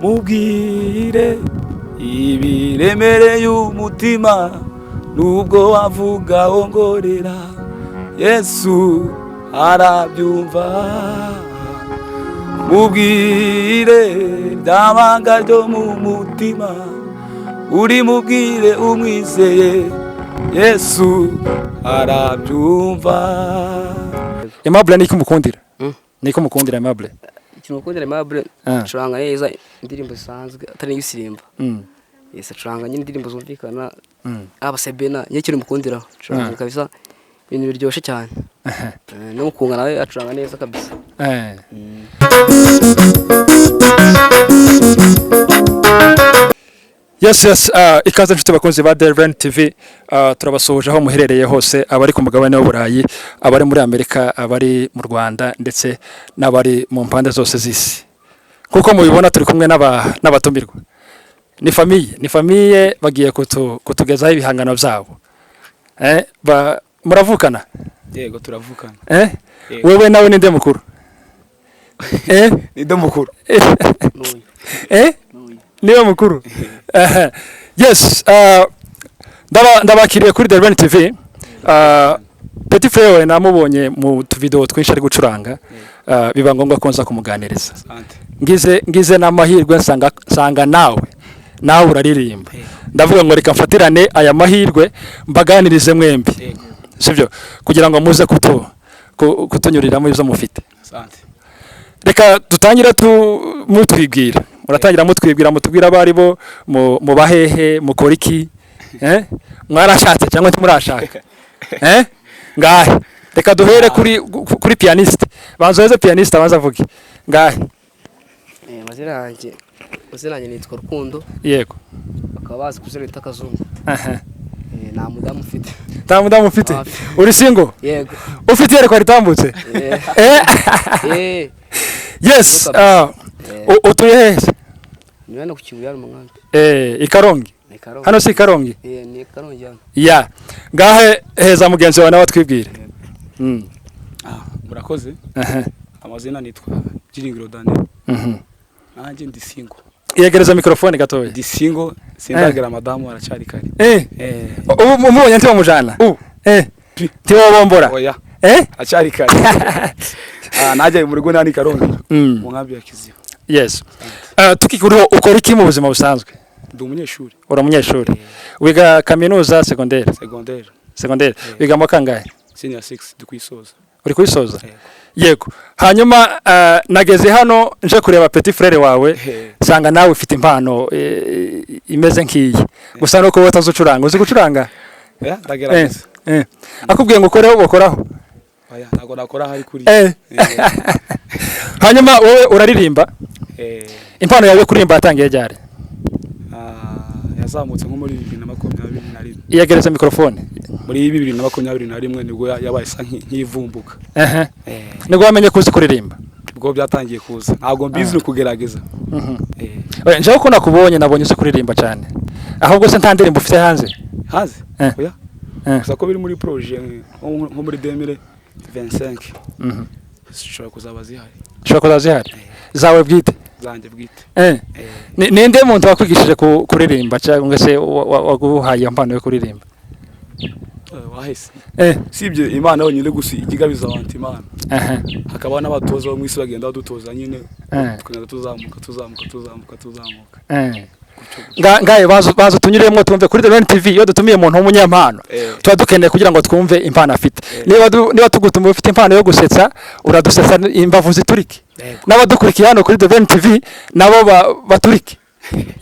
Mubwire ibiremereye umutima, nubwo wavuga ongorera, Yesu arabyumva. Mubwire ryabanga ryo mu mutima, uri mubwire umwizeye, Yesu arabyumva. Aimable, niko mukundira? Mm. Niko mukundira Aimable? Ikintu mukundira Aimable, acuranga neza indirimbo zisanzwe atari n'iyisirimba. Yes, acuranga nyine indirimbo zumvikana. Aba Sebena niyo kintu mukundiraho, acuranga kabisa ibintu biryoshye cyane. No mukunga nawe acuranga neza kabisa. Yes, ikaze nshuti bakunzi ba Delven TV, turabasuhuje aho muherereye hose, abari ku mugabane w'Uburayi, abari muri Amerika, abari mu Rwanda ndetse n'abari mu mpande zose z'isi. Kuko mubibona turi kumwe n'abatumirwa. Ni famille bagiye kutugezaho ibihangano byabo. Muravukana? Yego, turavukana. Eh? Yego. Wewe nawe ninde mukuru? Ninde mukuru? N'uyu. Eh? N'uyu. Niwe mukuru. Yes, ndabakiriye kuri Delven TV. Petit frère wawe namubonye mu tuvideo twinshi ari gucuranga, biba ngombwa ko nza kumuganiriza. Asante. Ngize n'amahirwe nsanga nawe uraririmba, ndavuga ngo reka mfatirane aya mahirwe mbaganirize mwembi. Yego. Sibyo, kugira ngo muze kutunyuriramo ibyo mufite. Asante. Reka dutangire mutwibwira, muratangira mutwibwira, mutubwira abo ari bo, mubahehe, mukora iki, eh? Mwarashatse cyangwa ntimurashaka, eh? Ngahe reka duhere kuri pianiste, banza uheze pianiste abanza avuge ngahe. Amazina yanjye nitwa Rukundo. Yego. Bakaba bazi ku izina bita Kazungu. Aha. Nta mudamu ufite. Nta mudamu ufite? Hafi. Uri single? Yego. Ufite iyerekwa ritambutse? Eh. Eh? Eh. Yes. Utuye hehe? Ni hano ku Kibuye, hano mu nkambi. Eh, i Karongi? Ni Karongi. Hano si i Karongi? Eh, ni Karongi hano. Ya, ngahe heza mugenzi wawe nawe atwibwire. Murakoze. Aha. Amazina nitwa Byiringiro Daniel. Nanjye ndi single. Yegereza mikrofone gatoya. Ndi single, sindagera madamu, aracyari kare. Eh. Eh. Ubu umubonye ntiwamujana? Eh. Pi. Ntiwobombora? Oya. Eh. Acyari kare. Najye mu rugo nani Karongi, mu nkambi ya Kiziba. Yes. Tukikuriho, ukora iki mu buzima busanzwe? Ndi umunyeshuri. Uri umunyeshuri, wiga kaminuza, secondaire? Secondaire. Secondaire, wiga mu kangahe? Senior 6, ndi kuyisoza. Uri kuyisoza? Yego. Yego. Hanyuma nageze hano nje kureba petit frère wawe, nsanga nawe ufite impano imeze nk'iyi, gusa nuko wowe utazi ucuranga. Uzi gucuranga? Yeah, ndagerageza. Akubwiye ngo ukoreho, ukoraho? Oya, ntabwo nakora hari kuri. Eh. Hanyuma wowe uraririmba? Eh. Impano yawe yo kuririmba yatangiye ryari? Yazamutse nko muri 2021. Iyegereza mikrofone. Muri 2021 nibwo yabaye isa nk'ivumbuka. Ehe, nibwo wamenye ko uzi kuririmba? Ubwo byatangiye kuza, ntabwo mbizi, ni ukugerageza. Oya, njyewe uko nakubonye, nabonye uzi kuririmba cyane. Ahubwo se nta ndirimbo ufite hanze? Hanze? Eh. Oya. Eh. Gusa ko biri muri projet, nko muri 2025 zishobora kuzaba zihari. Ushobora kuza zihari zawe bwite? Zanjye bwite. Eh. Ninde muntu wakwigishije kuririmba cyangwa se waguhaye iyo mpano yo kuririmba? Wahese. Eh. Sibye Imana yonyine gusa ikigabiza abantu Imana, Aha. hakaba n'abatoza bo mu isi bagenda badutoza nyine, Eh. tukagenda tuzamuka, tuzamuka, tuzamuka, tuzamuka. Eh. Gutyo gutyo. Ngaye baza tunyuremo twumve. Kuri The Rain TV, iyo dutumiye umuntu w'umunyempano, Eh. tuba dukeneye kugira ngo twumve impano afite. Eh. Niba tugutumiye ufite impano yo gusetsa, uradusetsa imbavu ziturike. Yego. N'abadukurikiye hano kuri The Rain TV nabo baturike.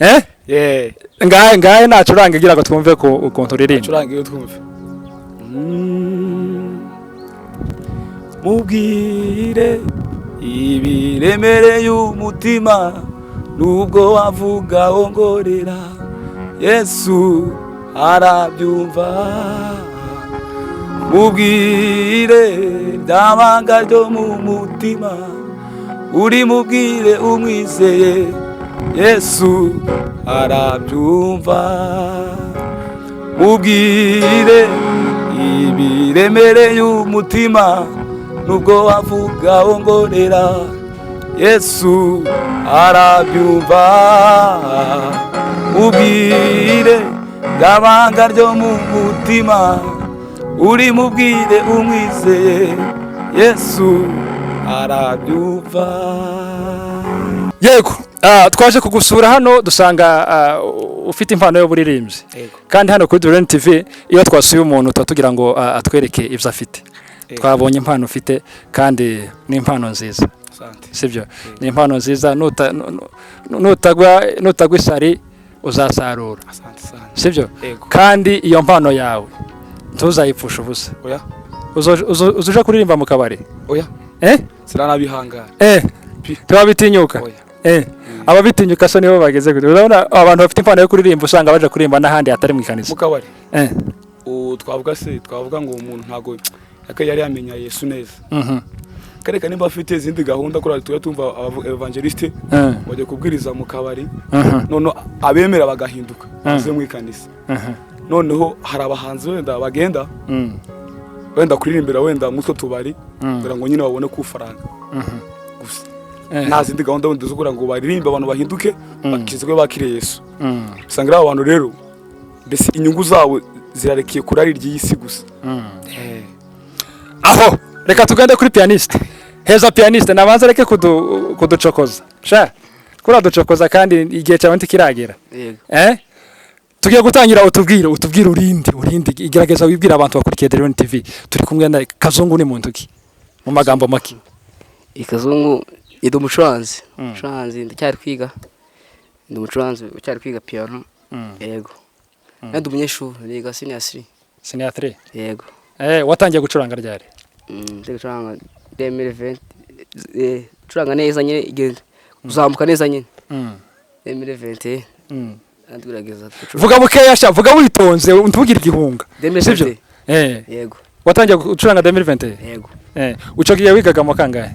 Eh? Yeah. Ngahe nacuranga kugira ngo twumve ukuntu uririmba. Acuranga iyo twumve. Mubwire ibiremereye umutima, nubwo wavuga ongorera, Yesu arabyumva. Mubwire ryabanga ryo mu mutima, uri mubwire umwizeye, Yesu arabyumva. Mubwire ibiremereye umutima, nubwo wavuga ongorera. Yesu arabyumva. Mubwire bw'abanga ryo mu mutima, uri mubwire umwizeye, Yesu arabyumva. Yego, twaje kugusura hano dusanga ufite impano y'uburirimbyi. Yego. Kandi hano kuri Duren TV iyo twasuye umuntu tuba tugira ngo atwereke ibyo afite. Twabonye impano ufite kandi ni impano nziza. Asante. Sibyo? Ni impano nziza, nutagwa isari uzasarura. Asante sana. Sibyo? Yego. Kandi iyo mpano yawe ntuzayipfusha ubusa. Oya. Uzuja kuririmba mu kabari? Oya. Eh? Siranabihangara. Eh. Pi. Tubabitinyuka. Oya. Ababitinyuka so nibo bageze gute? Urabona abantu bafite impano yo kuririmba usanga baje kuririmba n'ahandi hatari mu ikanisa. Mu kabari. Twavuga se, twavuga ngo umuntu ntago yari yamenya Yesu neza. Kareka nimba afite izindi gahunda kuri tujya tumva evangeliste bajya kubwiriza mu kabari, noneho abemera bagahinduka baze mu ikanisa. Noneho hari abahanzi wenda bagenda wenda kuririmbira wenda muri utwo tubari kugira ngo nyine babone kufaranga gusa, nta zindi gahunda wenda zo kugira ngo baririmbe abantu bahinduke bakizwe bakire Yesu. Usanga ari abantu rero mbese inyungu zabo zirarekeye kurari ry'iyi si gusa. Aho reka tugende kuri pianiste. Heza pianiste nabanza reke kuducokoza sha, kuraducokoza kandi igihe cyawe ntikiragera. Yego. Tugiye gutangira, utubwire urinde igerageza wibwira abantu bakurikiye Derion TV. Turi kumwe na Kazungu, ni muntu ki mu magambo make? Ikazungu ndi umucuranzi. Umucuranzi ndacyari kwiga. Ndi umucuranzi ucyari kwiga piano. Yego. Ndi umunyeshuri niga senior 3. Senior 3. Yego. Watangiye gucuranga ryari? Ndi gucuranga 2020, gucuranga neza nyine igenda kuzamuka neza nyine. 2020. Ndagerageza gucuranga. Vuga bukeya sha, vuga witonze ntugire igihunga. 2020. Sibyo? Yego. Watangiye gucuranga 2020? Yego. Uco gihe wigaga mu kangahe?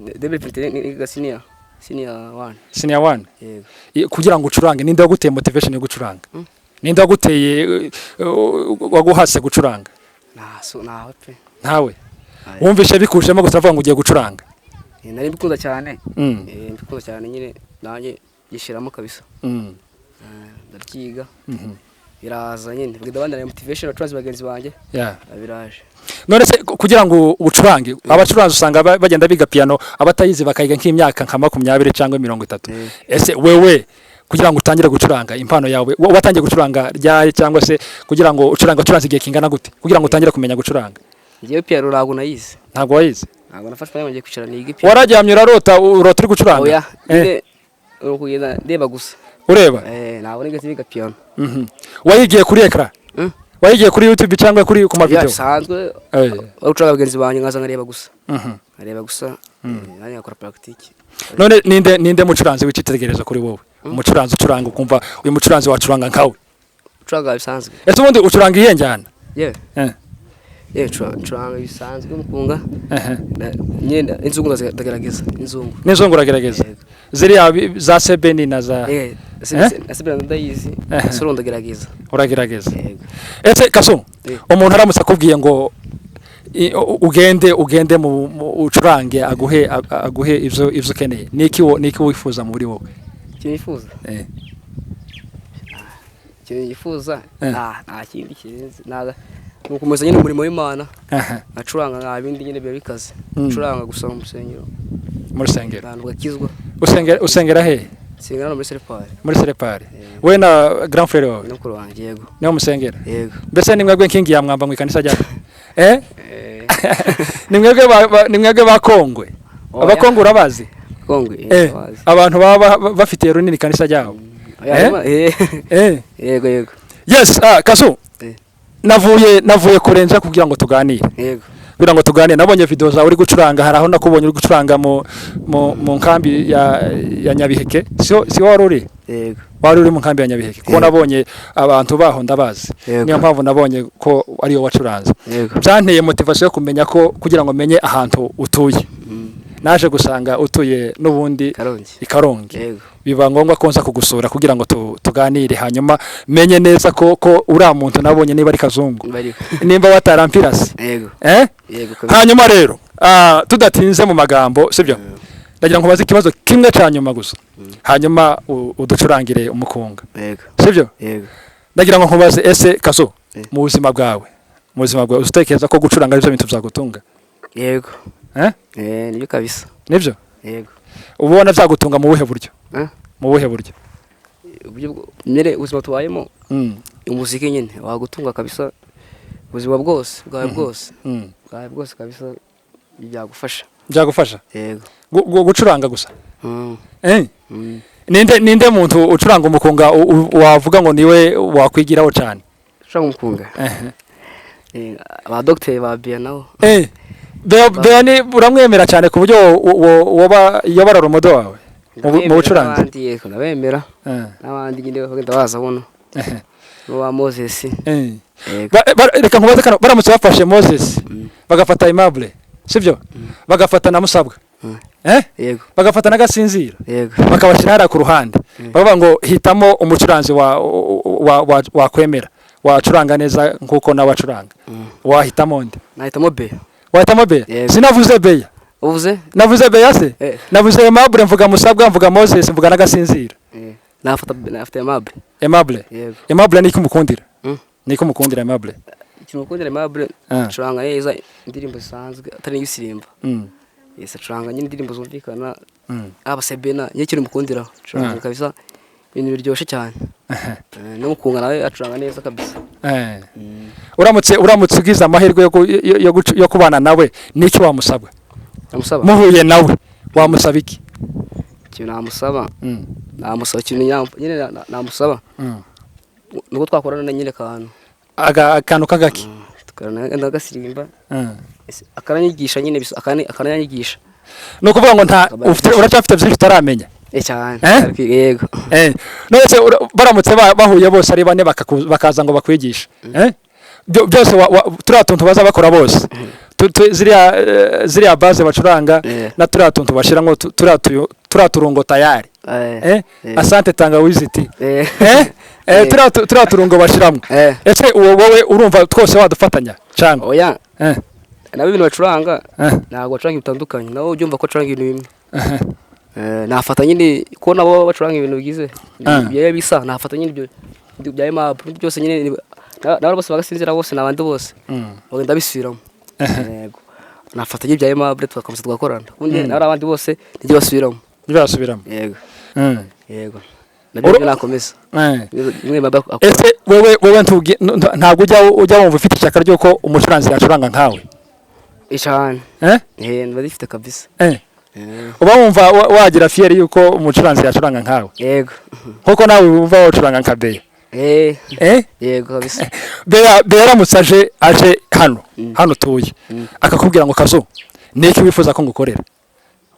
2020 niga senior 1. Senior 1. Yego. Kugira ngo ucurange ninde waguteye motivation yo gucuranga? Ninde waguteye waguhase gucuranga? Nawe pe. Ntawe. Wumvishe bikushemo gusa avuga ngo ugiye gucuranga? Nari mbikunda cyane. Mbikunda cyane nyine nanjye gishiramo kabisa. Ndabyiga. Biraza nyine. Bwida abandi motivation abacuranzi bagenzi banjye. Biraje. None se kugira ngo ucurange, abacuranzi usanga bagenda biga piano, abatayizi bakayiga nk'imyaka nka 20 cyangwa 30. Ese wewe kugira ngo utangire gucuranga impano yawe watangiye gucuranga ryari, cyangwa se kugira ngo ucurange ucuranze igihe kingana gute kugira ngo utangire kumenya gucuranga? Ngiye piano ntabwo nayize. Ntabwo wayize? Ntabwo nafashwe ngiye kwicara niga piano. Warajyamye urarota urota uri gucuranga? Oya, nyine urukugenda ndeba gusa. Ureba? Ntabwo nigeze niga piano. Wayigiye kuri ekra? Wayigiye kuri YouTube cyangwa kuri ku ma video? Bisanzwe. Ucuranga bagenzi banjye nkaza nkareba gusa. Nkareba gusa. Nanjye ngakora pratique. None ninde mucuranzi w'icyitegererezo kuri wowe? Umucuranzi ucuranga ukumva uyu mucuranzi wacuranga nkawe? Ucuranga bisanzwe. Ese ubundi ucuranga iyihe njyana? Yewe. Ncuranga bisanzwe mukunga. Nyenda inzungu ndagerageza inzungu. N'inzungu uragerageza? Ziriya za Sebeni na za Sebeni ndayizi. Solo ndagerageza. Uragerageza. Ese Kasu, umuntu aramutse akubwiye ngo ugende mu ucurange aguhe ivyo ukeneye, niki wifuza muri wowe? Icyo nifuza? Icyo nifuza nta kindi kirenze, nukomeza nyine umurimo w'Imana. Acuranga nta bindi nyine biba bikaze. Acuranga gusa mu rusengero. Mu rusengero. Abantu bakizwa. Usengera he? Nsengera muri Serepari. Muri Serepari. We na grand frère wawe? N'ukuru wanjye, yego. Niho musengera? Yego. Mbese ni mwebwe nkingi ya mwamba mu ikanisa ryacu? Ni mwebwe ba Kongwe. Abakongwe urabazi? Kongwe. Abantu baba bafitiye runini ikanisa ryabo. Yego yego. Yes, Kasu. Navuye kurenza kugira ngo tuganire. Yego. Kugira ngo tuganire, nabonye video zawe uri gucuranga, hari aho nakubonye uri gucuranga mu nkambi ya Nyabiheke. Si wari uri? Yego. Wari uri mu nkambi ya Nyabiheke. Kuko nabonye abantu baho ndabazi. Niyo mpamvu nabonye ko ariyo wacuranze. Byanteye motivation yo kumenya ko kugira ngo menye ahantu utuye. Naje gusanga utuye n'ubundi i Karongi. Biba ngombwa ko nza kugusura kugira ngo tuganire, hanyuma menye neza ko uriya muntu nabonye niba ari Kazungu, nimba batarampirase. Yego. Hanyuma rero tudatinze mu magambo, sibyo? Ndagira ngo nkubaze ikibazo kimwe cya nyuma gusa, hanyuma uducurangire umukunga. Yego. Sibyo? Yego. Ndagira ngo nkubaze, ese Kazo, Eh. mu buzima bwawe utekereza ko gucuranga aribyo bintu byagutunga? Yego. Eh? Eh, nibyo kabisa. Nibyo? Yego. Ubona byagutunga mu buhe buryo? Eh? Mu buhe buryo? Uburyo nyine ubuzima tubayemo, umuziki nyine wagutunga kabisa, ubuzima bwose bwawe bwose, bwawe bwose kabisa, byagufasha. Byagufasha? Yego. Gucuranga gusa? Eh? Mm. Ninde muntu ucuranga umukunga wavuga ngo niwe wakwigiraho cyane? Ucuranga umukunga? Eh, aba dogiteri ba Bia nabo. Eh, Bea ni uramwemera cyane ku buryo woba yobora role model wawe mu bucuranzi? N'abandi, yego, ndabemera. N'abandi nyine bagenda baza buno, n'uwa Moses. Yego. Reka nkubaze kano: baramutse bafashe Moses, bagafata Aimable, sibyo, bagafata na Musabwa, eh, Yego. bagafata na Gasinzira, Yego. bakabashyira hariya ku ruhande, bakavuga ngo hitamo umucuranzi wa wakwemera wacuranga neza nkuko nawe acuranga, wahitamo nde? Nahitamo Bea. Wahitamo Bea? Yego. Sinavuze Bea. Uvuze? Navuze Bea se? Eh. Navuze Aimable, mvuga Musabwa, mvuga Moses, mvuga na Gasinzira. Eh, nafata Aimable. Aimable? Yego. Aimable niko umukundira? Mm. Niko umukundira Aimable? Ikintu mukundira Aimable, acuranga neza indirimbo zisanzwe atari n'ibisirimba. Yes, acuranga nyine indirimbo zumvikana, aba Sebena nyine ikintu mukundiraho acuranga kabisa ibintu biryoshye cyane. Eh, n'umukunga nawe acuranga neza kabisa. Eh. Uramutse ugize amahirwe yo kubana nawe, niki wamusabwa? Namusaba? Muhuye nawe wamusaba iki? Ikintu namusaba, namusaba ikintu nyine namusaba nuko twakorana nyine akantu. Akantu k'agaki? Tukorana ndagasirimba. Akananyigisha nyine akananyigisha. Ni ukuvuga ngo nta uracyafite byinshi utaramenya. Eh, cyane. Eh? Yego. Eh, none se baramutse bahuye bose ari bane, bakaza ngo bakwigishe, eh, byose turiya tuntu baza bakora bose, ziriya bass bacuranga na turiya tuntu bashyiramo turiya turungo tayari, eh, asante tangawizi tea, eh, turiya turungo bashyiramo, ese uwo wowe urumva twose wadufatanya cyangwa? Oya. Eh? Nabo ibintu bacuranga, Eh. ntabwo bacuranga ibintu bitandukanye, nabo ubyumva ko bacuranga ibintu bimwe. Eh, nafata nyine ko nabo baba bacuranga ibintu bigize bigiye bisa, nafata nyine ibyo bya Aimable byose nyine, nabo bose bagasinzira bose n'abandi bose bagenda bisubiramo. Yego, nafata nyine ibya Aimable tugakomeza tugakorana, ubundi nabo abandi bose nibyo basubiramo. Ntibasubiramo. Yego. Yego, nabyo nibyo nakomeza. Bimwe Aimable akora. Ese wewe ntabwo ujya wumva ufite ishyaka ry'uko umucuranzi yacuranga nkawe? Cyane. Eh? Eh, mba rifite kabisa. Eh. Eh. Uba wumva wagira fier yuko umucuranzi yacuranga nkawe? Yego. Nkuko nawe wumva wacuranga nka Bea? Eh. Eh? Yego kabisa. Bea aramutse aje hano utuye, akakubwira ngo Kazo, niki wifuza ko ngukorera,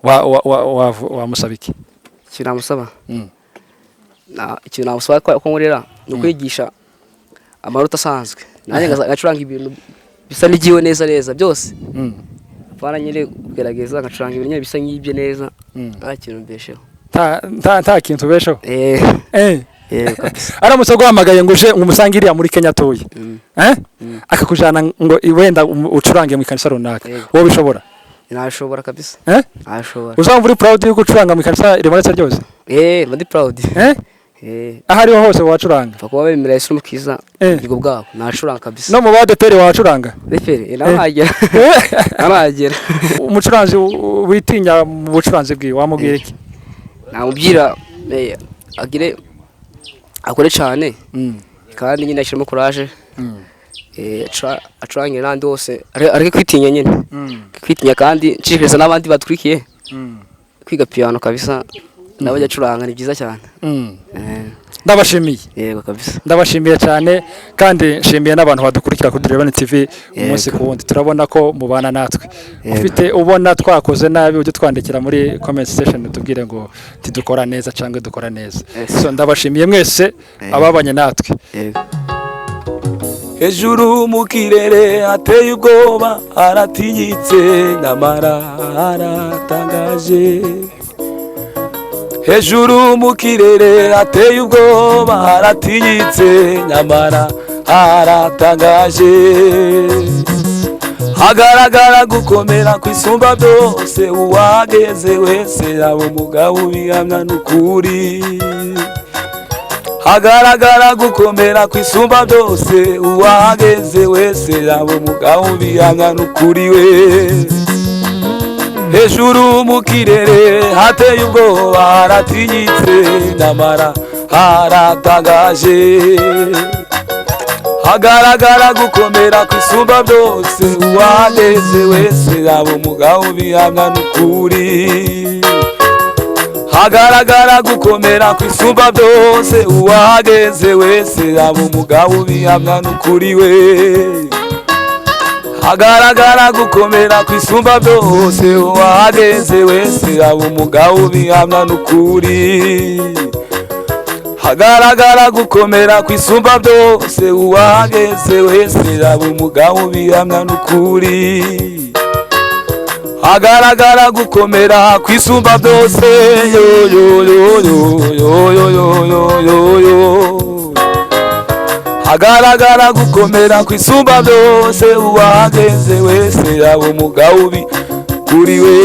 wamusaba iki? Ikintu namusaba, ikintu namusaba ko nkorera ni ukwigisha amanota asanzwe, nanjye ngacuranga ibintu bisa n'igiwe neza neza byose. Apana nyine kugerageza ngacuranga ibintu nyine bisa nk'ibyo neza, nta kintu mbesheho. Nta kintu ubesheho? Eh. Eh. Yego kabisa. Aramutse aguhamagaye ngo uje ngo umusange iriya muri Kenya atuye, eh, akakujana ngo wenda ucurange mu ikanisa runaka, Yego. wowe bishobora? Nashobora kabisa. Eh? Nashobora. Uzumva uri proud yuko ucuranga mu ikanisa ribonetse ryose? Eh, mba ndi proud. Eh? Eh. Aho ariho hose wacuranga? Pfa kuba bemera Yesu n'Umukiza Eh. ubugingo bwabo, nacuranga kabisa. No mu badeperi wacuranga? Refere, nawe nagera, nawe nagera. Umucuranzi witinya mu bucuranzi bwiwe wamubwira iki? Namubwira agire akore cyane, kandi nyine ashyiramo courage, acurange n'andi hose, areke kwitinya nyine, kwitinya. Kandi nshishikariza n'abandi batwikiriye kwiga piano kabisa, nabo bajya acuranga, ni byiza cyane. Eh. Ndabashimiye. Yego kabisa. Ndabashimiye cyane, kandi nshimiye n'abantu badukurikira kuri Drebane TV umunsi ku wundi. Turabona ko mubana natwe. Ufite ubona twakoze nabi, ujye twandikira muri comment section tubwire ngo tidukora neza cyangwa dukora neza. Yes. So ndabashimiye mwese ababanye natwe. Yego. Hejuru mu kirere hateye ubwoba, haratinyitse, nyamara haratangaje. Hejuru mu kirere hateye ubwoba, haratinyitse, nyamara haratangaje. Hagaragara gukomera kwisumba byose, uwageze wese yaba umugabo ubihamya n'ukuri. Hagaragara gukomera kwisumba byose, uwageze wese yaba umugabo ubihamya n'ukuri we. Hejuru mu kirere hateye ubwoba, haratinyitse nyamara haratangaje. Hagaragara gukomera kwisumba byose, uwageze wese yaba umugabo ubihamya n'ukuri. Hagaragara gukomera kwisumba byose, uwageze wese yaba umugabo ubihamya n'ukuri we. Hagaragara gukomera kwisumba byose, uwageze wese yaba umugabo ubihamya n'ukuri. Hagaragara gukomera kwisumba byose, uwageze wese yaba umugabo ubihamya n'ukuri. Hagaragara gukomera kwisumba byose, yo yo yo yo yo yo yo yo yo yo. Hagaragara gukomera kwisumba byose, uwageze wese yaba umugabo ubi kuri we.